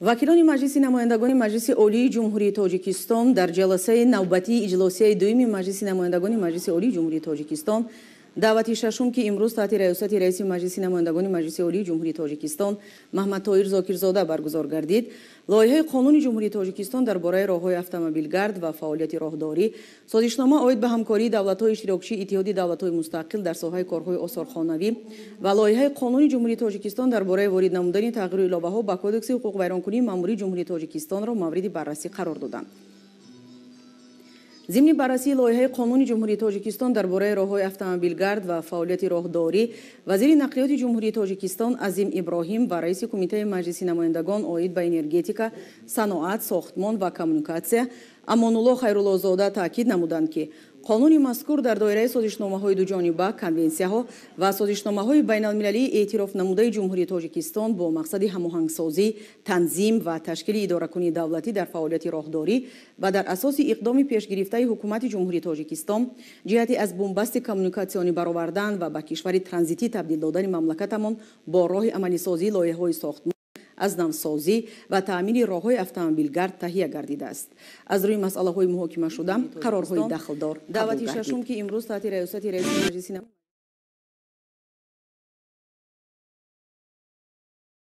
Вакилони Маҷлиси намояндагони Маҷлиси Олии Ҷумҳурии Тоҷикистон дар ҷаласаи навбатии иҷлосияи дуюми Маҷлиси намояндагони Маҷлиси Олии Ҷумҳурии Тоҷикистон даъвати шашум, ки имрӯз таҳти раёсати раиси Маҷлиси намояндагони Маҷлиси Олии Ҷумҳурии Тоҷикистон Маҳмадтоир Зокирзода баргузор гардид, лоиҳаи қонуни Ҷумҳурии Тоҷикистон дар бораи роҳҳои автомобилгард ва фаъолияти роҳдорӣ, созишнома оид ба ҳамкории давлатҳои иштирокчии Иттиҳоди давлатҳои мустақил дар соҳаи корҳои осорхонавӣ ва лоиҳаи қонуни Ҷумҳурии Тоҷикистон дар бораи ворид намудани тағйиру иловаҳо ба Кодекси ҳуқуқвайронкунии маъмурии Ҷумҳурии Тоҷикистонро мавриди баррасӣ қарор доданд. Зимни баррасии лоиҳаи қонуни Ҷумҳурии Тоҷикистон дар бораи роҳҳои автомобилгард ва фаъолияти роҳдорӣ, вазири нақлиёти Ҷумҳурии Тоҷикистон Азим Иброҳим ва раиси Кумитаи Маҷлиси намояндагон оид ба энергетика, саноат, сохтмон ва коммуникатсия Амонулло Хайруллозода таъкид намуданд, ки қонуни мазкур дар доираи созишномаҳои дуҷониба, конвенсияҳо ва созишномаҳои байналмилалии эътирофнамудаи Ҷумҳурии Тоҷикистон бо мақсади ҳамоҳангсозӣ, танзим ва ташкили идоракунии давлатӣ дар фаъолияти роҳдорӣ ва дар асоси иқдоми пешгирифтаи Ҳукумати Ҷумҳурии Тоҷикистон ҷиҳати аз бунбасти коммуникатсионӣ баровардан ва ба кишвари транзитӣ табдил додани мамлакатамон бо роҳи амалисозии лоиҳаҳои сохтмон, аз навсозӣ ва таъмири роҳҳои автомобилгард таҳия гардидааст. Аз рӯи масъалаҳои муҳокимашуда қарорҳои дахлдор Даъвати шашум, ки имрӯз таҳти раёсати раиси Маҷлиси